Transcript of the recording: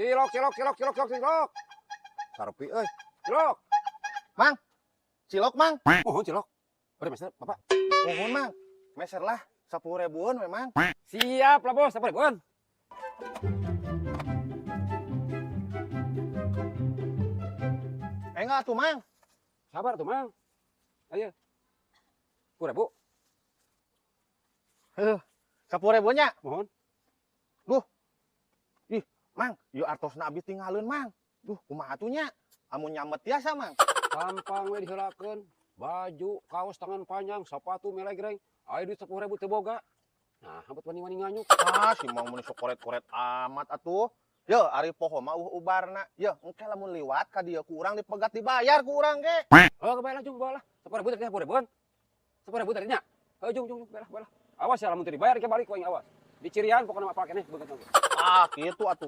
Cilok, cilok, cilok, cilok, cilok, cilok. Sarepi euy. Cilok. Mang. Cilok, Mang. Mohon cilok. Bade meser, Bapak. Mohon, Mang. Meser lah 10 ribuan memang. Siap lah, Bos, 10 ribuan. Eh, enggak tuh, Mang. Sabar tuh, Mang. Ayo. 10 ribu. Heuh. 10 ribuannya. Mohon. Ih, Mang, ieu artosna abdi tinggalin, Mang. Duh, kumaha atuh nya? Amun nyamet tiasa, Mang. Gampang we diheulakeun. Baju, kaos tangan panjang, sepatu melegreng. Ayo duit 10 ribu teu boga. Nah, hampet wani-wani nganyuk. Ah, si Mang mun sok koret-koret amat atuh. Ye, ari poho mah euweuh ubarna. Ye, engke lamun liwat ka dieu ku urang dipegat, dibayar ku urang ge. Oh, kebayar lah, jung, bawa lah. 10 ribu tadinya, 10 ribuan. 10 ribu tadinya. Oh, jung, jung, jung, bawa lah, bawa lah. Awas ya, lamun teu dibayar ke balik ku aing, awas. Dicirian pokoknya mah keneh beungeut. Ah, kitu atuh.